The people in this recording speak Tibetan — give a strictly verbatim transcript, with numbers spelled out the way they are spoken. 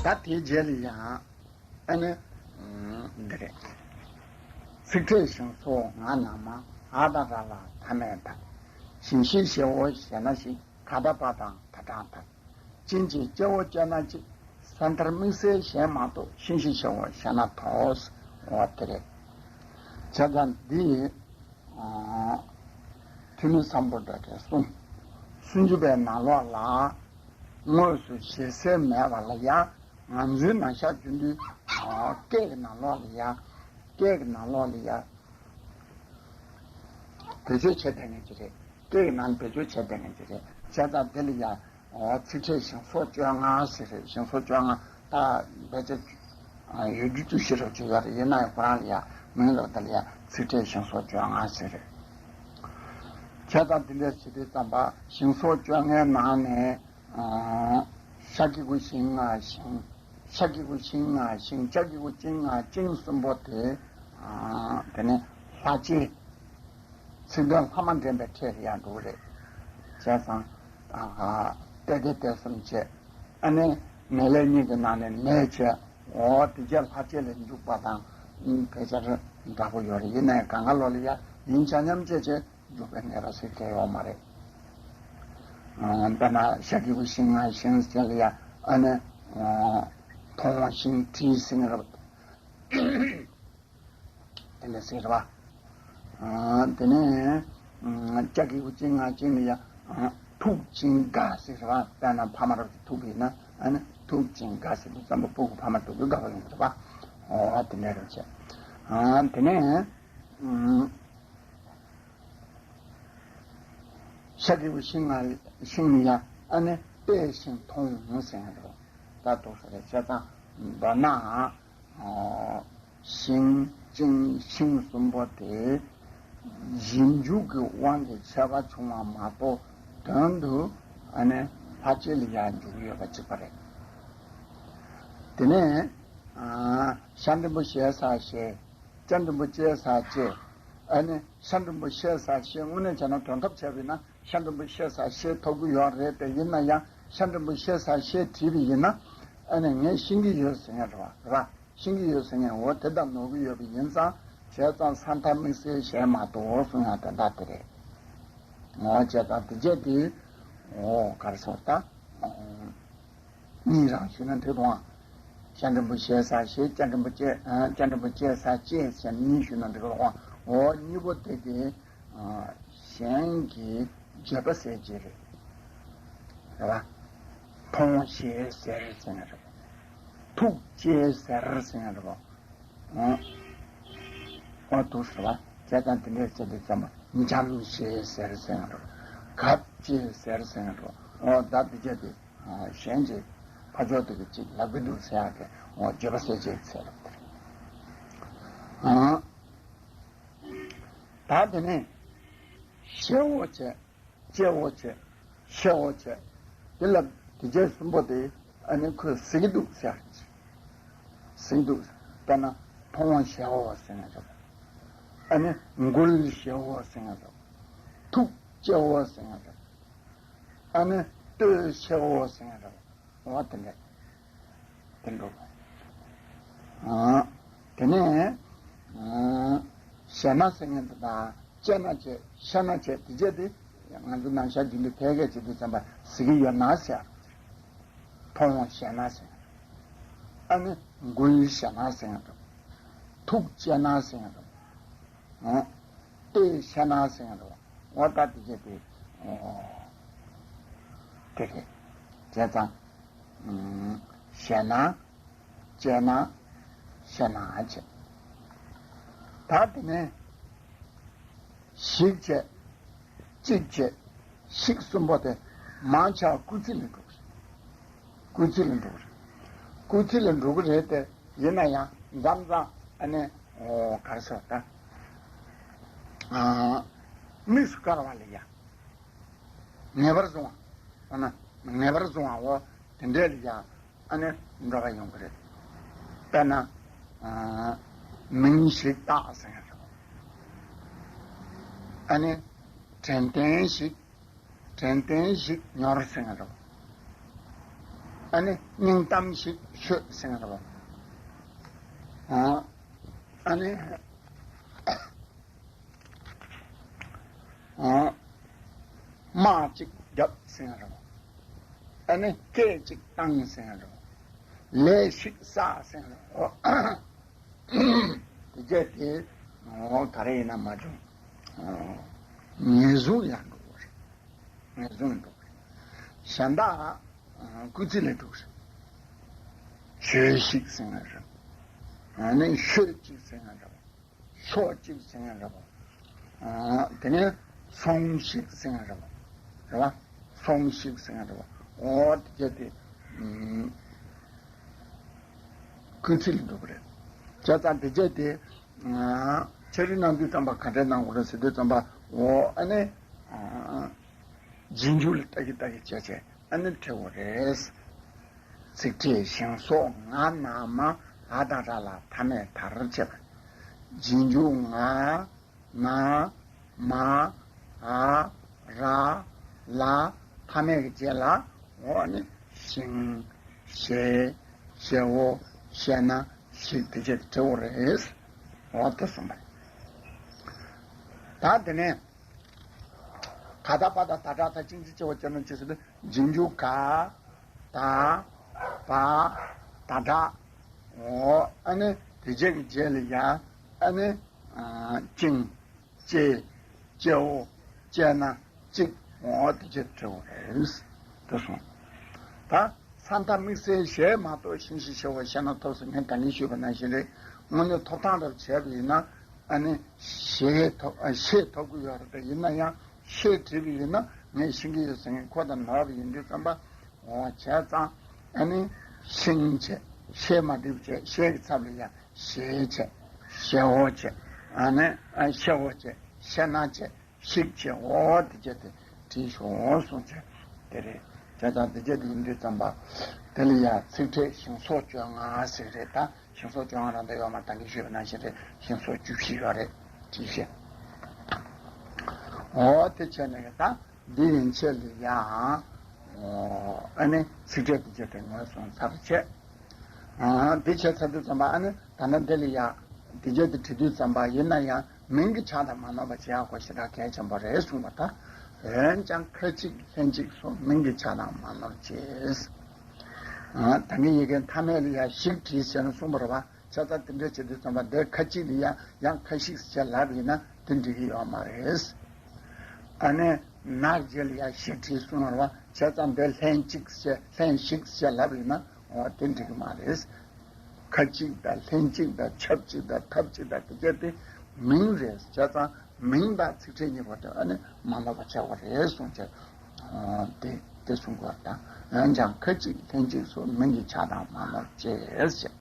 ད་དེའི་རྗེས་ལ་ཡང་ཨ་ནི་འདི་རེད། ཚིག་ཕྲད་ཞིང་སོགས་ང་ན་མ། འ་ད་ར་ལ་ད་མེད་ད། ཞིང་ཤེས་ཞེའོ་ཞེ་ན་ཞིག་ག་ད་པ་དང་ད་དྲང་ད། ཅན་གྱི་སྐྱེ་བོ་སྐྱེ་ན་གཅིག་ས་མཐར་དམིགས་བསལ་གཞན་མ་གཏོགས་ཤིང་ཤེས་ཞེའོ་ཞེ་ན་དོ། འོ་དེ་རེད། བྱས་ཙང་འདི་ཐུ་མི་སམ་བྷོ་ཊ་གི་གསུང་། སུམ་ཅུ་པའི་ནང་ལོགས་ལ་དངོས་སུ་ཞེ་སའི་མེད་པ་ལ་ཡ། ང་ཚོའི་ནང་བཞག་རྒྱུ་འདུས་སྐད་ཀྱི་ནང་ལོགས་ལ་ཡ། སྐད་ཀྱི་ནང་ལོགས་ལ་ཡ། བེད་སྤྱོད་བྱས་བསྡད་མཁན་ཅིག་རེད། སྐད་ཀྱི་ནང་བེད་སྤྱོད་བྱས་བསྡད་མཁན་ཅིག་རེད། བྱས་ཙང་འདི་ལ་ཡ། འོ་ཚིག་ཕྲད་ཞིང་སོགས་བཅོ་ལྔ་ཟེར་རེད། ཞིང་སོགས་བཅོ་ལྔ་ད་བེད་སྤྱོད་ཡོད་རྒྱུ་བཅུ་བཞི་རེ་བཅུ་ཡོད་རེད། ཡིན་ན་ཡང་ཁོ་རང་ལ་ཡ་མིང་ལ་འདི་ལ་ཡ་ཚིག་ཕྲད་ཞིང་སོགས་བཅོ་ལྔ་ཟེར་རེད། བྱས་ཙང་འདི་འདྲ་བྱེད་དུས་ཙམ་པ་ཞིང་སོགས་བཅོ་ལྔའི་ནང་ནས། ཤ་གི་གུ་ཤིང་ང་ཤིང་། ཤ་གི་གུ་ཤིང་ང་ཤིང་། ཅ་གི་གུ་ཅིང་ང་ཅིང་གསུམ་པོ་དེ། དེ་ནས་ལྷ་ལྕེ། ཚིག་དོན་ལྷག་མ་འདྲེན་པའི་ཕྲད་ཡང་འགྲོ་གི་རེད། བྱས་ཙང་། ཏེ་ཏེ་ཏེ་གསུམ་བྱས། ཨ་ནི་མེ་ལྷ་གཉིས་ཀྱི་ནང་ནས་མེ་བྱས། འོ་དེ་རྗེས་ལྷ་ལྕེ་ལ་འཇུག་པ་དང་། ཕལ་ཆེར་འདྲ་པོ་ཡོད་རེད། ཡིན་ནའི་གང་ག་ལོ་ལ་ཡ་ཡིན་ཆ་མཉམ་བྱས་བྱས། འཇུག་པའི་ངེས་པ་ཟེར་མཁན་ཡོད་མ་རེད། དཔེར་ན་ཤ་གི་གུ་ཤིང་ང་ཤིང་ཟེར་ལ་ཡ། ཨ་ནི་མཐོང་བ་ཤིང་དྲིས་ཟེར་མཁན་རེད། དེ་འདྲ་ཟེར་བ། དེ་ནས་ཅ་གི་གུ་ཅི་ང་ཅི་ལ་ཡ། ཐུག་ཅིང་དགའ་ཟེར་བ། དཔེར་ན་ཕ་མ་རབ་ཏུ་ཐུག་པས་ན། ཨ་ནི་ཐུག་ཅིང་དགའ་ཟེར་དུས་ཙམ་པ་སྤུ་གུ་ཕ་མ་ཐུག་གི་དགའ་བ་ཡོང་གི་རེད་པ། འོ་དེ་འདྲ་རེད་བྱས། དེ་ནས། ཤ་གི་གུ་ཤིང་ང་ཤིང་ལ་ཡ། ཨ་ནི་དཔེ་ཤིང་མཐོང་ཟེར་ཡ་རེད། ད་འདུག་ས་རེད། བྱས་ཙང་མདོར་ན། ཤིང་ཅིང་ཤིང་གསུམ་པོ་དེ་རྗེས་འཇུག་གི་དབང་གིས་ཁྱད་པར་བྱུང་བ་མ་གཏོགས་དོན་དུ་ཨ་ནི་ལྷ་ལྕེ་ལ་ཡ་འཇུག་ཡོད་པ་གཅིག་པ་རེད། དེ་ནས་ཤ་འགྲེང་བུ་ཞེ་ས་ཞེ། ཅ་འགྲེང་བུ་ཅེ་ས་ཅེ། ཨ་ནི་ཤ་འགྲེང་བུ་ཤེ་ས་ཤེ། དངོས་གནས་བྱས་ན་དོན་ཐོབ་བྱས་པ་ཡིན་ན་ཤ་འགྲེང་བུ་ཤེ་ས་ཤེ་ཐོབ་ཀྱི་ཡོད་རེད་དེ། ཡིན་ན་ཡང་ཤ་འགྲེང་བུ་ཤེ་ས་ཤེ་བྲིས་པ་ཡིན་ན། ཨ་ནི་ངས་ཤེས་ཀྱི་ཡོད་ཟེར་མཁན་རེད་བ། རེད་བ། ཤེས་ཀྱི་ཡོད་ཟེར་མཁན། འོ་དེ་ལྟར་ནོར་གྱི་ཡོད་པ་ཡིན་ཙང་། བྱས་ཙང་ས་མཐའ་དམིགས་བསལ་གཞན་མ་གཏོགས་གསུང་ཡག་དེ་འདྲ་དེ་རེད། འོ་བྱས་ཙང་དེ་བྱས་དེ། འོ་ག་རེ་ཟེར་ད། གཉིས་རང་ཞུས་ན་འགྲིག་འདུག་ཨ། ཤ་འགྲེང་བུ་ཤེ་ས་ཤེ། ཅ་འགྲེང་བུ་ཅེ། ཨ། ཅ་འགྲེང་བུ་ཅེ་ས་ཅེ་ཟེར་གཉིས་ཞུས་ན་འགྲིག་འདུག་ཨ། འོ་གཉིས་པོ་དེ་དེ། ཨ། གཞན་གྱི་བརྗོད་པ་ཟེར་གྱི་རེད། རེད་བ། མཐོང་ཞེས་ཟེར་ཟེར་ན་རེད། ཐུག་ཅེས་ཟེར་ཟེར་ན་རེད་བ། ཨ། འོ་འདུག་ཟེར་བ། བྱས་ཙང་དེ་འདྲས་ཟེར་དུས་ཙམ་པ་འཇམ་ཞེས་ཟེར་ཟེར་ན་རེད། གབ་ཅེས་ཟེར་ཟེར་ན་རེད་བ། འོ་ད་དེ་བྱས་ཏེ། གཞན་གྱིས་ཕར་ཕྱོགས་དེ་གི་ཅིག་ལབ་ཀྱི་འདུག་ཟེར་ཡག་གི། འོ་བརྗོད་པ་ཟེར་ཅིག་ཟེར་ལབ་དེ་རེད། ད་དེ་ནས་ཞེའོ་བྱས། ཅེའོ་བྱས། ཤེའོ་བྱས། དེ་ལ་དེ་བྱས་གསུམ་པོ་དེ་ཨ་ནི་ཁོས་ཟེར་གྱི་འདུག་ཟེར་ཡག་ཅིག་ཟེར་གྱི་འདུག་དཔེར་ན་མཐོང་ཞེའོ་ཟེར་ཡག་རེད། ཨ་ནི་མགུལ་ཞེའོ་ཟེར་ཡག་རེད། ཐུག་ཅེའོ་ཟེར་ཡག་རེད། ཨ་ནི་ལྟོས་ཤེའོ་ཟེར་ཡག་རེད། འོ་དེ་འདྲ། དེ་འགྲོ། ཨ། དེ་ནས། ཨ། ཞེ་ན་ཟེར་མཁན་དེ་དང་། ཅེ་ན་བྱས། ཤེ་ན་བྱས། དེ་བྱས་དེ། ང་ཚོ་ནང་བཞག་རྒྱུན་དུ་ཕལ་སྐད་བྱེད་དུས་ཙམ་པ་ཟེར་གྱི་ཡོད་ན་ཟེར། མཐོང་ཞེ་ན་ཟེར། ཨ་ནི་མགུལ་ཞེ་ན་ཟེར་མཁན་འགྲོ། ཐུག་ཅེ་ན་ཟེར་མཁན་འགྲོ། ཨ། ལྟོས་ཤེ་ན་ཟེར་མཁན་འགྲོ། འོ་ད་དེ་བྱས་དེ། འོ། དེ་རེད། བྱས་ཙང་། ཨ། ཞེ་ན། ཅེ་ན། ཤེ་ན་བྱས། ད་དེ་ནས་ཞིག་བྱས། གཅིག་བྱས། ཞིག་གསུམ་པོ་དེ་མང་ཆེ་བ་སྐུལ་ཚིག་ལ་འགྲོ་གི་རེད། སྐུལ་ཚིག་ལ་འགྲོ་གི་རེད། སྐུལ་ཚིག་ལ་འགྲོ་གི་རེད་དེ། ཡིན་ན་ཡང་མཚམས་མཚམས་ཨ་ནི། འོ་ག་རེ་ཟེར་ད། ཨ། དམིགས་སུ་བཀར་བ་ལ་ཡ། ངེས་པར་བཟུང་བ། འོ་ན་ངེས་པར་བཟུང་བའོ། དེ་འདྲས་ལ་ཡ་ཨ་ནི་འགྲོ་བ་ཡོང་གི་རེད། དཔེར་ན། ཨ། མིང་ཞིག་བཏགས་ཟེར་ཡག་རེད། ཨ་ནི་དྲན་རྟེན་ཞིག་དྲན་རྟེན་ཞིག་ཉོར་ཟེར་ཡག་རེད། ཨ་ནི་སྙིང་གཏམ་ཞིག་ཤོད་ཟེར་བ། ཨ་ནི། ཨ། དམག་ཅིག་བརྒྱབ་ཟེར་རོ། ཨ་ནི་སྐད་ཅིག་བཏང་ཟེར་རོ། ལས་ཤིག་བསགས་ཟེར་རོ། དེ་རྗེས་དེ་ཨོ་ག་རེ་ཡིན་ན་མ་བྱུང་། ངན་སོང་ལ་འགྲོ་བ་རེད། ངན་སོང་ལ་འགྲོ་བ་རེད། གཞན་དག་སྐུ་ཚེ་ལ་འགྲོ་བ་རེད། བྱོས་ཤིག་ཟེར་རོ། ཨ་ནི་ཤོད་ཅིག་ཟེར་རོ། ཕྱོགས་གཅིག་ཟེར་ཡང་འདྲ་བ། དེ་ནས་སོང་ཞིག་ཟེར་ཡང་འདྲ་བ། རེད་བ། སོང་ཞིག་ཟེར་ཡང་འདྲ་བ། འོ་དེ་བྱས་ཏེ། སྐུལ་ཚིག་ལ་འགྲོ་གི་རེད། བྱས་ཙང་དེ་བྱས་ཏེ། འཆད་ཁྲིད་གནང་དུས་ཙམ་པ་ག་འདྲས་གནང་དགོས་རེད་ཟེར་དུས་ཙམ་པ། འོ་ཨ་ནི། རྗེས་འཇུག་ལ་ལྟ་གི་ལྟ་གི་བྱས་བྱས། ཨ་ནི་བྲིས་པ་རེད། ཚིག་ཕྲད་ཞིང་སོགས་ང་ན་མ་འ་དང་ར་ལ་མཐའ་མེད་མཐར་བྱེད་པ། རྗེས་འཇུག་ང་ན་མ་འ་ར་ལ་མཐའ་མེད་ཀྱི་རྗེས་ལ་འོ་ནི་ཞིང་ཞེས་ཞེའོ་ཞེ་ན་ཞིག་དེ་བྱས་བྲིས་པ་རེད། འོ་དེ་གསུངས་པ་རེད། ད་དེ་ནས། ག་ད་པ་ད་ད་དྲག་ད་ཅིང་ཅི་ཆེ་བ་ཅེ་ན་ཅི་ཟེར་ཏེ་རྗེས་འཇུག་ག་ད་པ་ད་དྲག་འོ་ཨ་ནི་དེ་རྗེས་ཀྱི་རྗེས་ལ་ཡ་ཨ་ནི་ཅིང་ཅེ་ཅེའོ་ཅེ་ན་ཅིག་འོ་དེ་རྗེས་བྲིས་པ་རེད། དེ་སོང་ད། ས་མཐའ་དམིགས་བསལ་ཞེས་མ་གཏོགས་ཞིང་ཞེས་ཞེ་བོ་ཞེ་ན་ཐོབ་ཟེར་ངས་ད་གིན་ཞུས་པ་ནང་བཞིན་རེད། དངོས་གནས་ཐོབ་ཐང་རབ་བྱས་པ་ཡིན་ན་ཨ་ནི་ཞེས་ཐོབ་ཨ་ཞེས་ཐོབ་ཀྱི་ཡོད་རེད། ཡིན་ན་ཡང་ཞེས་བྲིས་པ་ཡིན་ན་ངས་ཤེས་ཀྱི་ཡོད་ཟེར་ངས་ཁོ་དང་ནོར་བ་ཡིན་དུས་ཙམ་པ། འོ་བྱས་ཙང་ཨ་ནི་ཤིང་བྱས་ཞེས་མ་བྲིས་པ་བྱས་ཞེས་ཀྱི་ཚབ་ལ་ཡང་ཞེས་བྱས་ཞེའོ་བྱས་ཨ་ནི་ཨ་ཞེའོ་བྱས་ཞེ་ན་བྱས། ཤིག་བྱས་འོ་དེ་བྱས་ཏེ་བྲིས་ཤོག་གསུངས་བྱས་དེ་རེད། བྱས་ཙང་དེ་བྱས་ཏེ་ཡིན་དུས་ཙམ་པ། དེ་ལ་ཡང་ཚིག་ཕྲད་ཞིང་སོགས་བཅོ་ལྔ་ཟེར་རེད། ད་ཞིང་སོགས་བཅོ་ལྔ་རང་ད་ཡོད་མ་ད་གིན་ཞུས་པ་ནང་བཞིན་རེད། ཞིང་སོགས་བཅུ་བཞི་ཡོད་རེད། བྲིས་ཤིག་འོ་དེ་བྱས་ནས་ད་འདི་ཡན་ཆད་ལ་ཡང་ཨ་ནི་ཚིག་ཕྲད་དེ་བྱས་ཏེ་ངོས་བཟུང་ཚར་བྱས། འདི་བྱས་ཚར་དུས་ཙམ་པ་ཨ་ནི་ད་ལྟ་འདི་ལ་ཡང་དེ་བྱས་ཏེ་བྲིས་དུས་ཙམ་པ་ཡིན་ན་ཡང་། མིང་གི་ཆ་དང་མ་ནོར་བ་བྱེད་ཡག་གོ་ཞེ་དྲག་གལ་ཆེན་པོ་རེད་གསུངས་པ་དང་། འོན་ཀྱང་ཁ་ཅིག་ལྷན་ཅིག་སོགས་མིང་གི་ཆ་དང་མ་ནོར་བྱེད། ད་གིན་ཡི་གེ་མཐའ་མེད་ལ་ཡང་ཞིག་བྲིས་ཟེར་ནས་གསུངས་པ་རེད་བ། བྱས་ཙང་དེ་འདྲ་བྱེད་དུས་ཙམ་པ་འདིར་ཁ་ཅིག་ལ་ཡང་ཡང་ཁ་ཞིག་ཟེར་ལབ་ཡིན་ན་དེ་འགྲིག་གི་ཡོད་མ་རེད། ཨ་ནི་ནག་རྗེས་ལ་ཡང་ཞིག་བྲིས་གསུངས་པ་རེད་བ། བྱས་ཙང་འདིར་ལྷན་ཅིག་ཟེར་ལྷན་ཞིག་ཟེར་ལབ་ཡིན་ན། འོ་དེ་འགྲིག་གི་མ་རེད། ཁ་ཅིག་དང་ལྷན་ཅིག་དང་ཆབས་ཅིག་དང་ཐབས་ཅིག་དང་དེ་གྱད་དེ་མིང་རེད། བྱས་ཙང་མིང་དང་ཚིག་ཕྲད་གཉིས་པོ་དེ་ཨ་ནི་མ་ནོར་བ་བྱ་དགོས་རེད་གསུངས་བྱས། འོ་དེ་དེ་གསུང་དགོས་དང་། འོན་ཀྱང་ཁ་ཅིག་ལྷན་ཅིག་སོགས་མིང་གི་ཆ་དང་མ་ནོར་བྱེད་ཅེས།